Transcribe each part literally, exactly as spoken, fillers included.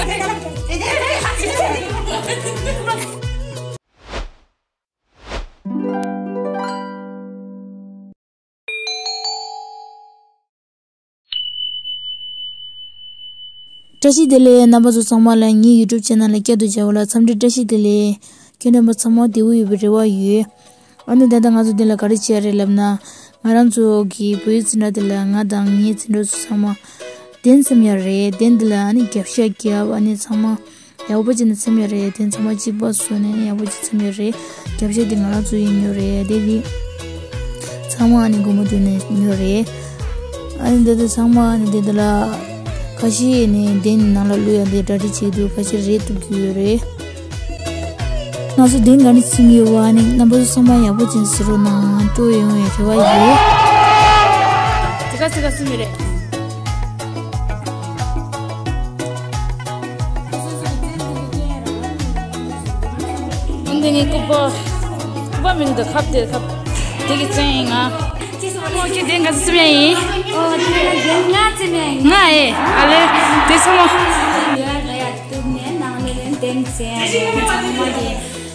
བཀྲ་ཤིས་བདེ་ལེགས། རྣམ་པ་ཚོ་ཚང་མ་ལ་ངའི་YouTube channel ལ་བསྐྱར་དུ་མཇལ་བ་ལ་འཚམས་འདྲི་བཀྲ་ཤིས་བདེ་ལེགས། ཁྱེད་རྣམ་པ་ཚང་མ་བདེ་པོ་ཡོད་པའི་རེ་བ་ཡོད། ཨ་ནི་ད་ལྟ་ང་ཚོ་འདི་ལ་ག་རེ་བྱས་རེད་ལབ་ན། ང་རང་ཚོ་གི་བོད་ཡིག་འཛིན་གྲྭ་འདི་ལ་ང་དང་ངའི་འཛིན་གྲོགས་ཚོ་ཚང་མ་གདན་འཚམ་ཡ་རེད། གདན་འདི་ལ་ཨ་ནི་རྒྱབ་ཤ་རྒྱབ། ཨ་ནི་ཚང་མ་ཡག་པོ་བྱས་ནས་འཚམ་ཡ་རེད། གདན་ཚང་མ་གཅིག་པ་བཟོས་ནས་ཡག་པོ་བྱས་འཚམ་ཡ་རེད། རྒྱབ་ཤ་འདི་ང་རང་ཚོ་ཡིན་ཉོ་རེད། དེ་འདི་ཚང་མ་ཨ་ནི་སྒོར་མོ་བསྡུས་ནས་ཉོ་རེད། ཨ་ནི་འདི་ཚོ་ཚང་མ་ཨ་ནི་འདི་འདི་ལ་ཁ་ཤས་ནི་གདན་ནང་ལ་བླུག་ཡ་འདི་གྲ་སྒྲིག་བྱེད་འདུག་ཁ་ཤས་རེད་ཐུབ་ཀྱི་ཡོད་རེད། ང་ཚོ་གདན་ག་ནས་ཚིམ་ཡོད་བ་ནི་རྣམ་པ་ཚོ་ཚང་མ་ཡག་པོ་ཅན་ཟེར་རོགས་གནང་། སྤྲོ་ཡོང་བའི་རེ་བ་ཡོད། དེ་ག་ཚེ་ག་སུ་མི་རེད། འདི་ངའི་སྐུ་པ། སྐུ་པ་མིན་འདུག་ཁབ་དེ་ཁབ་དེ་གི་བཙན་ཡིན་ང་། ཁོང་གི་གདན་ག་ཚེ་ཚིམ་ཡ་ཡིན། ཨོ་དེ་གདན་ང་ཚིམ་ཡ་ཡིན། ང་ཨེ་ཨ་ལེ་དེ་ཚང་མ། ཡོད་ཡ་ག་ཡ་དུབ་ནས་ནང་ལས་ལན་གདན་ཚེ་ཡ་ཚང་མ་དེ།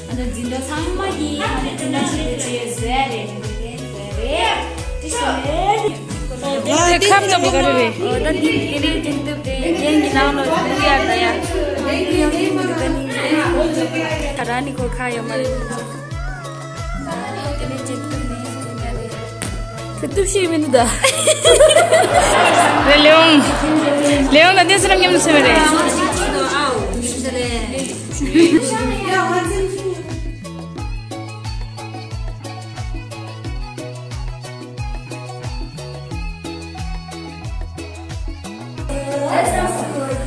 ཨ་ནི་འཛིན་གྲྭ་ཚང་མ་གིས་ཨ་ནི་འཛིན་གྲྭ་ཆེན་པོ་ཆེ་བཟོས་རེད། འདི་འདི་བཟོས་རེད། དེ་ཤོད་རེད། ཨོ་དེ་ཁབ་ཀྱི་སྒོ་མོ་རེད། ཨོ་ད་འདི་དེ་ནས་འཛིན་ཐུབ་རེད། གདན་གྱི་ནང་ལོགས་འཛིན་ཡར་ད་ཡ། འདི་ཡང་འཛིན་མི་འདུག་ད་ནི་ད་ར་ནི་ཁོ་ཁ་ཡོད་མ་རེད། དེ་ནས་འཛིན་ཐུབ་རེད། དེ་ཐུབ་ཤེས་མི་འདུག་ད། རེད་ལེའོང་། ལེའོང་ད་དེ་སུ་རང་མཉམ་དུ་སེམས་རེད།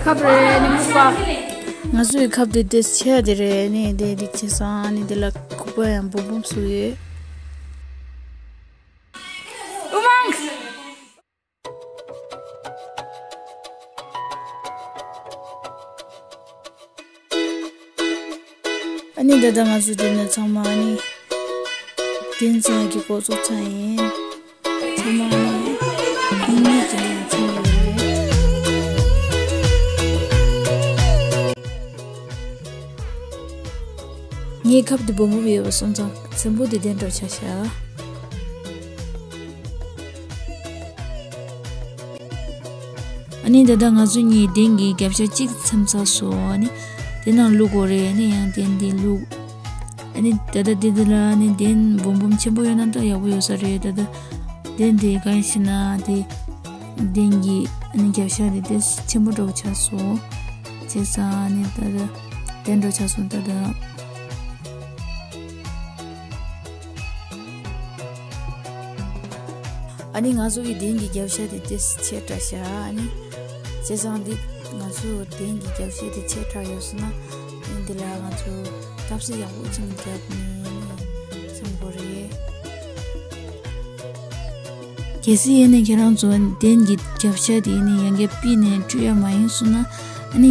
ཁབ་རེད་ནི་མུག་པ། ང་ཚོའི་ཁབ་དེ་དེ་ཆེ་དེ་རེད་ནི་དེ་རིག་ཆེ་སང་ནི་དེ་ལ་ཁུག་པ་ཡང་འབུམ་འབུམ་བཟོ་ཡོད། ཨུ་མང་། ཨ་ནི་ད་ལྟ་ང་ཚོ་དེ་ནས་ཚང་མ་ཨ་ནི་གདན་ཚང་གི་འགོ་ཚུགས་ཚར་ཡིན། ཚང་མ་ཨ་ནི་ཉིན་གཉིས་ཀྱི་ནང་ཚང་ཡོད་རེད། ངའི་ཁབ་དེ་སྦོམ་སྦོམ་ཡོད་པ་སོང་ཙང་ཚེམ་བུ་དེ་གདན་འགྲོ་ཆ་ཤག་ཨ་ནི་ད་ལྟ་ང་ཚོ་གཉིས་གདན་གྱི་རྒྱབ་ཤ་གཅིག་ཚིམ་ཚར་སོང་། ཨ་ནི་དེ་ནང་བླུག་དགོས་རེད། ཨ་ནི་ཡང་གདན་འདི་བླུག་ཨ་ནི་ད་ལྟ་དེ་འདི་ལ་ཨ་ནི་གདན་སྦོམ་སྦོམ་ཆེན་པོ་ཡོད་ན་ད་ཡག་པོ་ཡོད་ས་རེད། ད་ལྟ་གདན་དེ་ག་རེ་ཞེ་ན་དེ་གདན་གྱི་ཨ་ནི་རྒྱབ་ཤ་དེ་དེ་ཆེན་པོ་འདྲ་བོ་ཆགས་སོང་། བྱས་ཙང་ཨ་ནི་ད་ལྟ་གདན་འདྲ་བོ་ཆགས་སོང་། ད་ལྟ། ཨ་ནི་ང་ཚོ་གི་གདན་གྱི་རྒྱབ་ཤ་དེ་དེ་ཆེ་དྲགས་ཤག་ཨ་ནི་བྱས་ཙང་འདི་ང་ཚོ་གདན་གྱི་རྒྱབ་ཤ་དེ་ཆེ་དྲགས་ཡོད་སོང་ན། ཨ་ནི་འདི་ལ་ང་ཚོ་ཐབ་ས་ཡག་པོ་ཅིག་བརྒྱབ་ནས་ཚིམ་དགོས་རེད། གལ་སྲིད་ཡིན་ནའི་ཁྱེད་རང་ཚོ་གདན་གྱི་རྒྱབ་ཤ་དེ་ཡིན་ནའི་ཡང་བསྐྱར་ཕུད་ནས་བཀྲུ་ཡ་མ་ཡིན་སོང་ན། ཨ་ནི་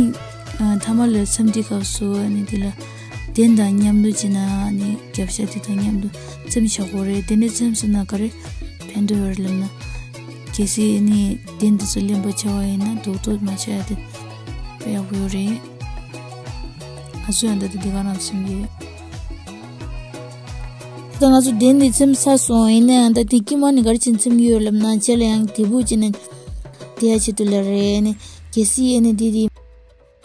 ཨ་མཐའ་མ་ལ་ཚིམ་དུས་སྐབས་སུ་ཨ་ནི་དེ་ལ་གདན་དང་མཉམ་དུ་བྱས་ན་ཨ་ནི་རྒྱབ་ཤ་དེ་དང་མཉམ་དུ་ཚིམ་བྱ་དགོས་རེད། དེ་ནས་ཚིམ་སོང་ན་ག་རེ་ཕན་ཐོགས་ཡོད་རེད་ལབ་ན། གལ་སྲིད་ཨ་ནི་གདན་དེ་ཚོ་རློན་པ་ཆགས་པ་ཡིན་ན་རྡོག་རྡོག་མ་ཆགས་ཡ་དེ་དཔེ་ཡག་པོ་ཡོད་རེད། ང་ཚོ་ཡང་ད་ལྟ་འདི་ག་རང་ཚིམ་ཡོད། ད་ང་ཚོ་གདན་འདི་ཚིམ་ཚར་སོང་། ཡིན་ན་ཡང་ད་དེ་དཀྱིལ་མ་ནི་ག་རེ་བྱས་ནས་ཚིམ་གྱི་ཡོད་ལབ་ན། རྗེས་ལ་ཡང་དེ་བུ་བྱས་ནས་བསྡད་ཡ་ཆེད་དུ་ལ་རེད། ཨ་ནི་གལ་སྲིད་ཨ་ནི་འདི་འདི་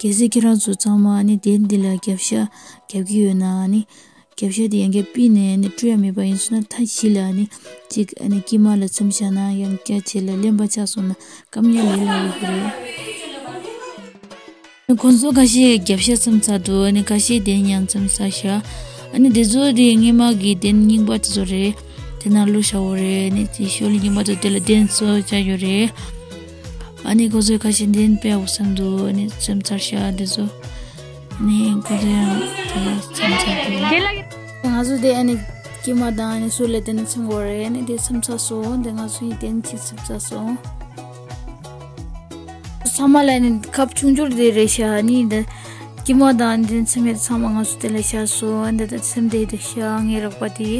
གལ་སྲིད་ཁྱེད་རང་ཚོ་ཚང་མ་ཨ་ནི་གདན་འདི་ལ་རྒྱབ་ཤ་རྒྱབ་ཀྱི་ཡོད་ན། ཨ་ནི་རྒྱབ་ཤ་དེ་ཡང་བསྐྱར་ཕུད་ནས་ཨ་ནི་བཀྲུ་ཡ་མེད་པ་ཡིན་སོང་ན། མཐའ་བཞི་ལ་ཨ་ནི་གཅིག་ཨ་ནི་དཀྱིལ་མ་ལ་ཚིམ་བཞག་ན་ཡང་བསྐྱར་རྗེས་ལ་རློན་པ་ཆགས་སོང་ན་སྐམ་ཡ་ལས་སླ་པོ་རེད། ཁོང་ཚོ་ཁ་ཤས་རྒྱབ་ཤ་ཚིམ་ཚར་འདུག་ཨ་ནི་ཁ་ཤས་གདན་ཡང་ཚིམ་ཚར་ཤག་ཨ་ནི་དེ་ཚོ་དེ་སྔོན་མ་གི་གདན་རྙིང་པ་དེ་ཚོ་རེད། དེ་ནང་བླུགས་བཞག་ཡོད་རེད། ཨ་ནི་དེ་ཤོག་ལེ་རྙིང་པ་དེ་ཚོ་དེ་ལ་གདན་བཟོ་བྱས་ཡོད་རེད། ཨ་ནི་ཁོང་ཚོས་ཁ་ཤས་གདན་དཔེ་ཡག་པོ་ཚིམ་འདུག་ཨ་ནི་ཚིམ་ཚར་ཤག་དེ་ཚོ། ཨ་ནི་ཁོང་ཚོ་ཡང་དེ་ཚིམ་ཚར་འདུག་དེ་ལ་ང་ཚོ་དེ་ཨ་ནི་དཀྱིལ་མ་དང་ཨ་ནི་ཟུར་ལ་དེ་ནས་ཚིམ་དགོས་རེད། ཨ་ནི་དེ་ཚིམ་ཚར་སོང་། དེ་ང་ཚོ་ཡི་གདན་གཅིག་ཚིམ་ཚར་སོང་། ཚང་མ་ལ་ནི་ཁབ་ཆུང་ཆུང་དེ་རེད་ཤག་ཨ་ནི་འདི་དཀྱིལ་མ་དང་འདི་ཚིམ་ཡས་ཚང་མ་ང་ཚོ་དེ་ལ་བཞག་སོང་། འདི་ད་ཚིམ་བསྡད་དེ་ཤག་ངའི་རོགས་པ་དེ།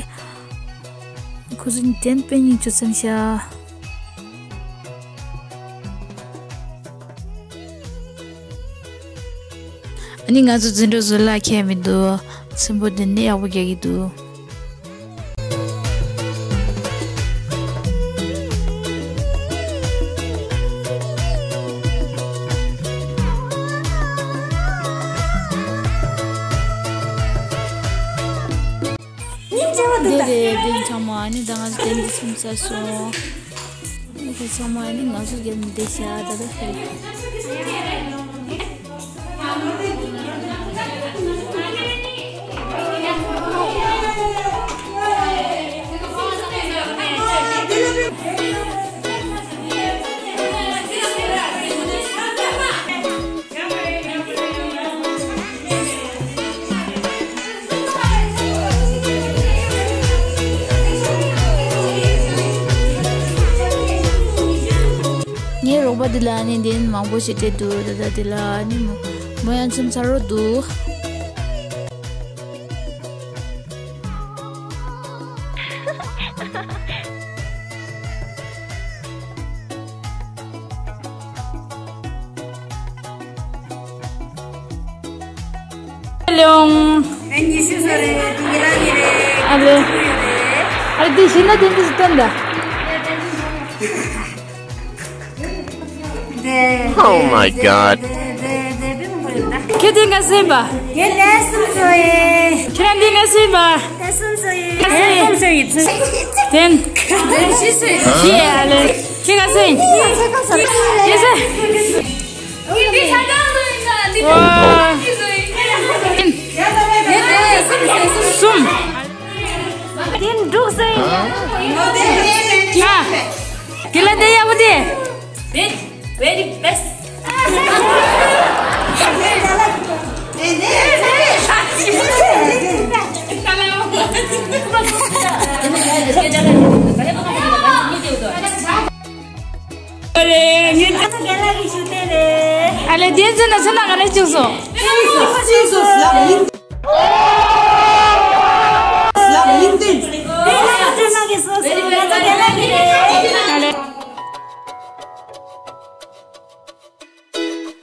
ཁོ་ཚོ་གདན་དཔེ་རྙིང་པ་ཚིམ་ཤག་ཨ་ནི་ང་ཚོ་འཛིན་གྲྭ་བཟོ་ལ་ཁྱད་མི་འདུག་ཚེམ་པོ་འདི་ནི་ཡག་པོ་རྒྱག་གི་འདུག་སྙིང་རྗེ་བ་འདུག་ད། འདི་རེད། འདི་ཚང་མ་ཨ་ནི་ད་ང་ཚོ་དེ་འདི་སུམ་ས་སོང་། འདི་ཚང་མ་ཨ་ནི་ང་ཚོ་རྒྱབ་ནས་བསྡད་ཤག་ད་ལྟ་ཧེ། ངའི་རོགས་པ་འདི་ལ་ནི་འདི་མང་པོ་ཞིག་སྤྲད་འདུག་ད་ལྟ་འདི་ལ་ནི་མོ་མོ་ཡང་ཚིམ་ཚར་རོ་འདུག་ལོང་། ཨེ་ཉི་ཤུ་ས་རེད། དེ་གི་རང་གི་རེད། ཨ་ལེ། ཨ་ལེ་དེ་ཤེས་ན་དེ་འདྲ་ཞིག་སྟོན་ད། Oh my God. ཁྱེད་དེ་ང་སེམས་པ། ངས་ལས་སུམ་ཚོ་ཡིན། ཁྱེད་རང་འདི་ང་སེམས་པ། ལས་སུམ་ཚོ་ཡིན། ལས་སུམ་ཚོ་ཡིན། དེན། ཡེ་ཨ་ལེ། ཁྱེད་ང་སེམས། ཡེ་སེ། ཝ། གསུམ། དེ་འབྲུག་སེ། ཨ། དེ་ལ་དེ་ཡག་པོ་དེ། Very, very best. ཨ་ལེ་དེ་ཚོ་ན་ཚོ་ན་ག་ལེ་བཅུག་སོང་།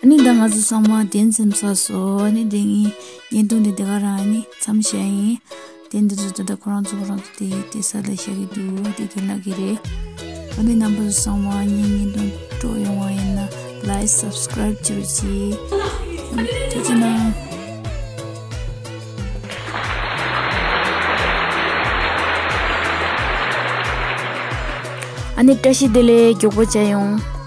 ཨ་ནི་ད་ང་ཚོ་ཚང་མ་དེ་འཛོམས་ཚར་སོང་། ཨ་ནི་དེ་ངའི་བརྙན་ཐུང་དེ་དེ་ག་རང་ཨ་ནི་མཚམས་བཞག་ཡིན། དེ་འདི་ཚོ་ད་ལྟ་ཁོ་རང་ཚོ་ཁོ་རང་ཚོ་དེ་དེ་ས་ལ་བཞག་གི་འདུག་དེ་རྒན་ལགས་ཀྱི་རེད། ཨ་ནི་རྣམ་པ་ཚོ་ཚང་མ་ངའི་བརྙན་ཐུང་སྤྲོ་ཡོང་བ་ཡིན་ན་ལའིཀ་སབ་སི་ཀ་རའིབ་བྱེད་རོགས་གྱིས། ཐུགས་རྗེ་གནང་། ཨ་ནི་བཀྲ་ཤིས་བདེ་ལེགས། མགྱོགས་པོ་མཇལ་ཡོང་།